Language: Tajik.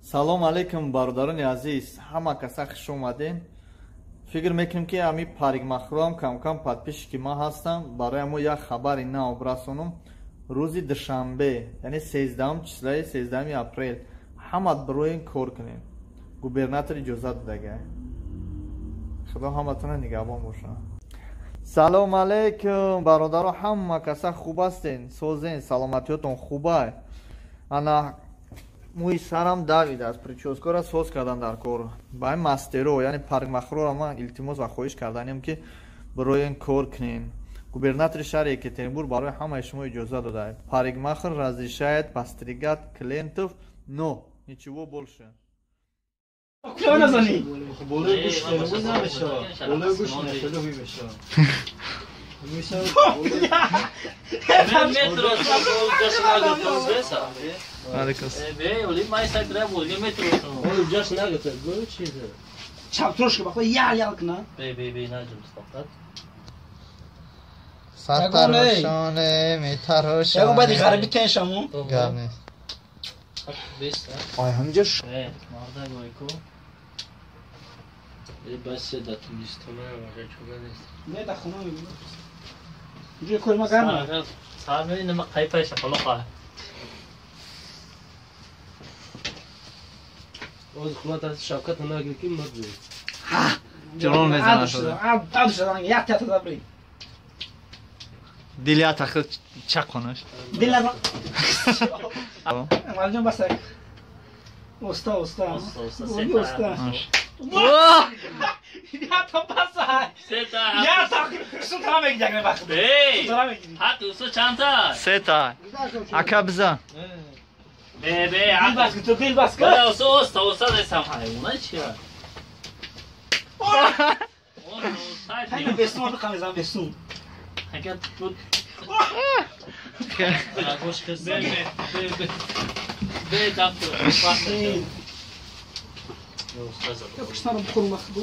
Салом алейкум, бародарони азиз, ҳама каса хуш омадем. Фикр мекунем, ки ҳами парикмахерам камкам подписчики ма ҳастам. Барои мо як хабари нав расонам. Рӯзи душанбе, яъне 13 числаи 13 апрел, ҳама бироен кор кунем. Губернатор иҷозат додага. Худо ҳаматона нигаҳбон боша. Салом алейкум, бародаро, ҳама каса хуб ҳастен, созен, саломатиётон хубай? Ана мӯи сарам давидааст, прическара соз кардан дар кор. Ба ин мастеро, яъне парикмахерора ман илтимос ва хоҳиш карданем, ки бироен кор кунем. Губернатори шаҳри Екатеринбург барои ҳамаи шумо иҷоза додааст. Парикмахер разрешает постригать клиентов, но ничего больше. کجا نزنی؟ بالای گوش قرمز نمیشه. بالای گوش نشده میشه. میشه. Чаптрошка бахла ял ял кна. Сартарошоне, метарошоне. Ягон баъди ғарибӣ теншаму. Гап нест. Ай, ҳаминҷо Не, да хона мебинам. Ҷои кори ма гарм. Ҷалол мезанад. Аду шуда, як тята дабри. Дили атахи чақонаш. Дил назан. Малҷон басак. Оста, оста. Оста. Я та баса. Я та сутра мегири як вақт. Сутра мегири. Сета. Ака бизан. Дил бас ту дил бас. Хайна бесун бихам мезанам бесун. Я пуштарам бихӯрам вақт.